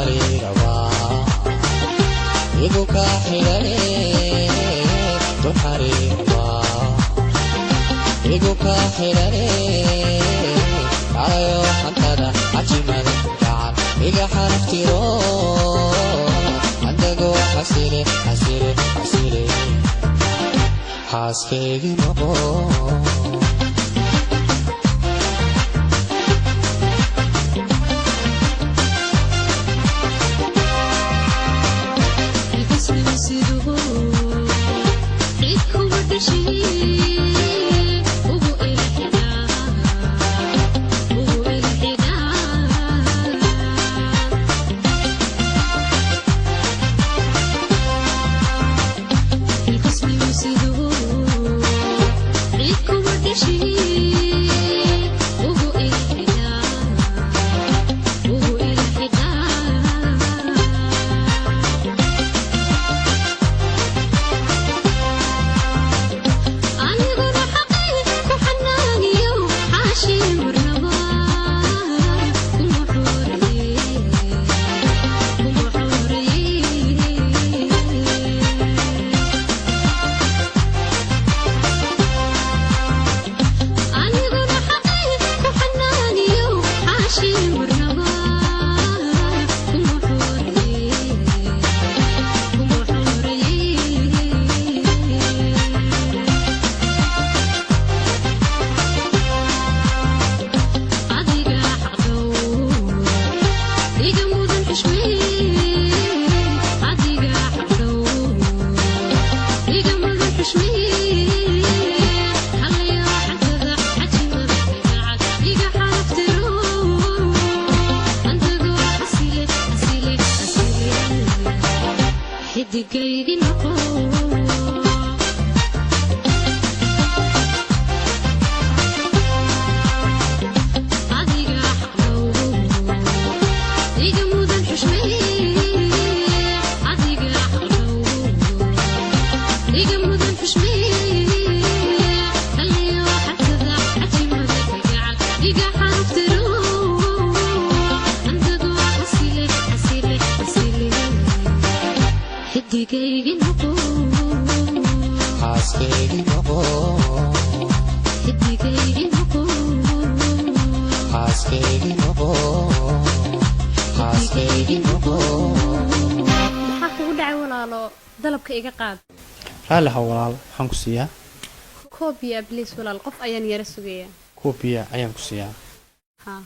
Xariiraba igu kaa xidhane, dun xariiraba igu kaa xidhane. Kalayo xantada cajimada gacan iga xaraftiro, andago xasile, xasile, xasile, xaaskaygi noqo. Xaaskaygi noqo, xaaskaygi noqo, xaaskaygi noqo. Maxaa kugu dhacay, walaalo? Dalabka iga qaad. Raalli ha, walaal. Waxaan ku siiyaa? Koob biyo, please, walaal. Qof ayaan yara sugayaa. Koob biyo ayaan ku siiyaa. Haa.